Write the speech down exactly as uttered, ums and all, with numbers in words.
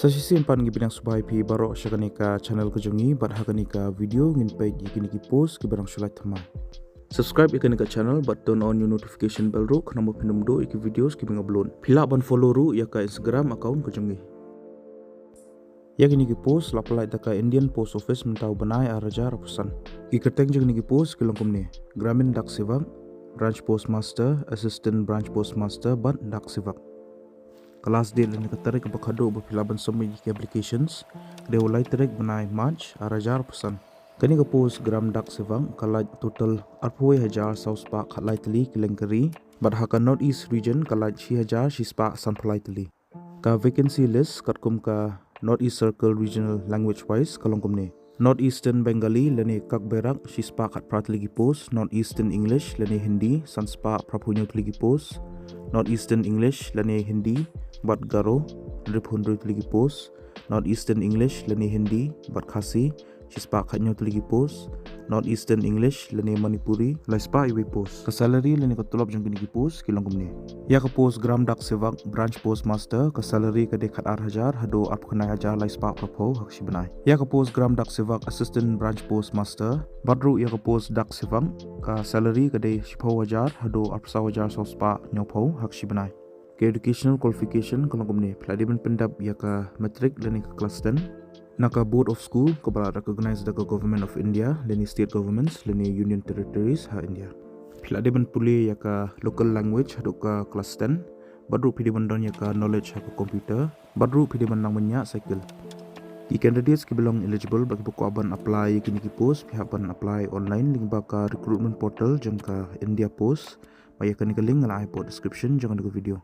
Sa shisien pat ngi pdiang sngewbha ïa phi baroh sha kane ka channel ka jong ngi, bad ha kane ka video ngin peit ïa kine ki post kiba dang shu lait thymmai. Subscribe ïa kane ka channel bad turn on ïa u notification bell ruh khnang ba phin ym duh ïa ki videos kiba nga upload. Phi lah ban follow ruh ïa ka Instagram account ka jong ngi. Ïa kine ki post la pyllait da ka Indian Post Office mynta u bnai ar hajar arphew san. Ki kyrteng jong kine ki post ki long kumne: Gramin Dak Sevak, Branch Post Master, Assistant Branch Post Master bad Dak Sevak. Ka last date lane ka tarik ba khatduh ba phi lah ban submit ïa ki applications ka dei u lai tarik bnai March ar hajar arphew san. Kane ka post Gram Dak Sevak ka lait total arphew wei hajar saw spah khatlai tylli ki lyngkari, bad ha ka North East Region ka lait shi hajar shi spah sanphew lai tylli. Ka vacancy list katkum ka North East Circle Regional Language Wise ka long kumne: North Eastern Bengali lane Kakberak shi spah khatphra tylli ki post, North Eastern English lane Hindi san spah phraphew hynñiew tylli ki post, North Eastern English lane Hindi bad Garo hynriewphew hynriew tylli ki post, North Eastern English lane Hindi bad Khasi shi spah khathynñiew tylli ki post, North Eastern English lane Manipuri lai spah wei post. Ka salary lane ka tulop jong kine ki post ki long kumne: ïa ka post Gram Dak Sevak Branch Post Master ka salary ka dei khatar hajar haduh arphew khyndai hajar lai spah phraphew ha ka shi bnai. Ïa ka post Gram Dak Sevak Assistant Branch Post Master bad ruh ïa ka post Dak Sevak ka salary ka dei shiphew hajar haduh arphew saw hajar saw spah hynñiewphew ha ka shi bnai. Ka educational qualification ka long kumne: phi lah dei ban pyndep ïa ka matric lane ka class ten na ka board of school kaba la recognize da ka Government of India lane state governments lane union territories ha India. Phi lah dei ban pule ïa ka local language haduh ka class ten, bad ruh phi dei ban don ïa ka knowledge ha ka computer, bad ruh phi dei ban nang bniah cycle. Ki candidates kiba long eligible bad kiba kwah ban apply ïa kine ki post phi hap ban apply online lyngba ka recruitment portal jong ka India Post. Bad ïa kane ka link nga la ai hapoh description jong kane ka video.